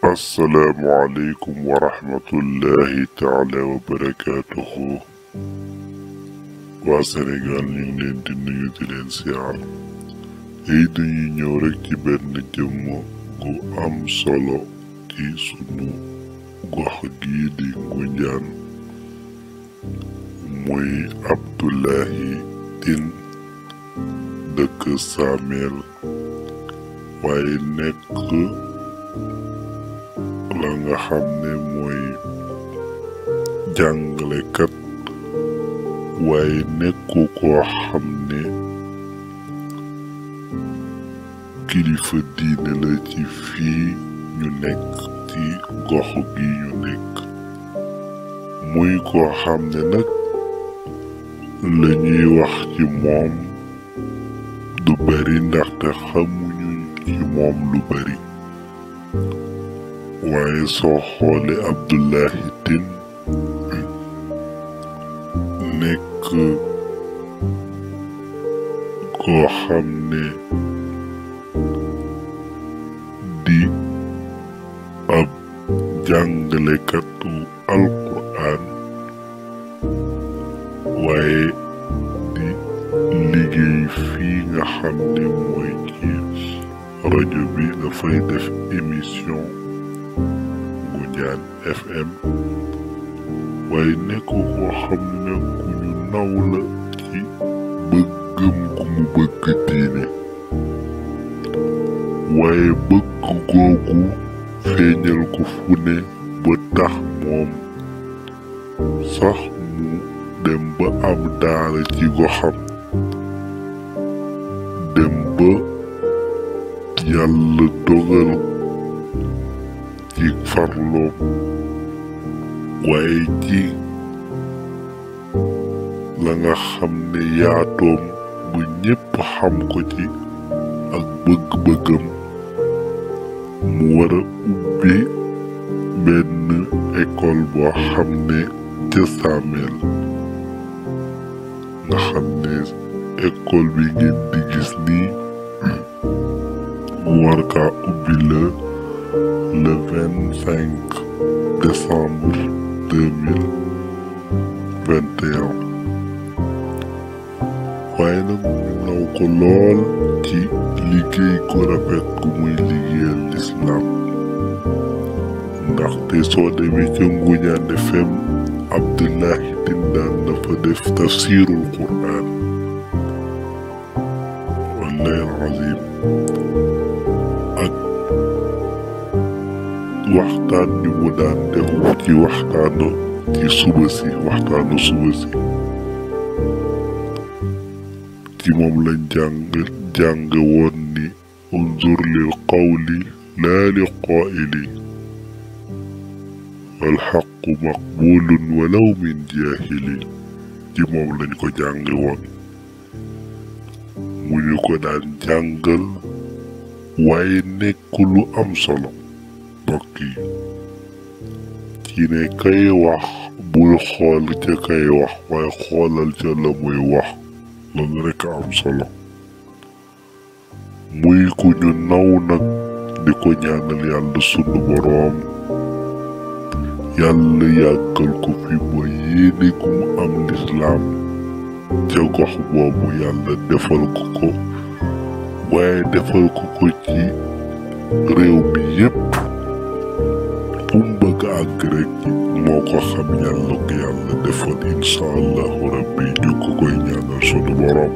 السلام عليكم ورحمة الله تعالى وبركاته. waa Sénégal ñu ngi leen di nuyu di leen siyaar tey dañuy ñëw rekk ci benn jëmm gu am solo ci sunu gox gii di Ngoundiane muy Abdoulaye Tine dëkk Samel waaye nekk la nga xam ne mooy jàngalekat waaye nekku koo xam ne kilifa diine la ci fii ñu nekk ci gox gi ñu nekk muy koo xam ne nag la ñuy wax ci moom du bari ndaxte xamuñu ci moom lu bari waaye soo xoole Abdoulaye Tine nekk koo xam ne di ab jàngalekatu alquran waaye di liggéey fii nga xam ne mooy ci rajo bi dafay def émission Ngoundiane FM waaye nekk koo xam ne ku ñu naw la ci bëggam gu mu bëgg diine waaye bëgg googu feeñal ko fu ne ba tax moom sax mu dem ba am daara ci goxam dem ba yàlla dogal ci farloom waaye ci la nga xam ne yaatoom bu ñépp xam ko ci ak bëgg-bëggam mu war a ubbi benn école boo xam ne ca Samel nga xam ne école bi ngeen di gis nii mu war kaa ubbi le 25 décembre 2021 waaye nag ñu naw ko lool ci liggéey ko rafet gu muy liggéeyal lislaam ndaxte soo demee ca Ngoundiane FM Abdoulaye Tine daan dafa def tafsirul Qur'an wallahi alazim ak waxtaan ñu mu daan def ci waxtaanu suba si ci moom lañ jàng woon ni unzur lil qawli laa li qaa'ili wal haqqu maqbulun walaw min jaahili ci moom lañ ko jàng woon mu ñu ko daan jàngal waaye nekk lu am solo mbokk yi ci ne kay wax bul xool ca kay wax waaye xoolal ca la muy wax loolu rekk am solo muy ku ñu naw nag di ko ñaanal yàlla sunu boroom yàlla yàggal ko fi ba yéene ku mu am lislaam ca gox boobu yàlla defal ko ko waaye defal ko ko ci réew mi yépp fu mu bëgg àgg rekk moo ko xam yàlla ko yàlla defal incha allahu rabbi ñu ko koy ñaanal sunu boroom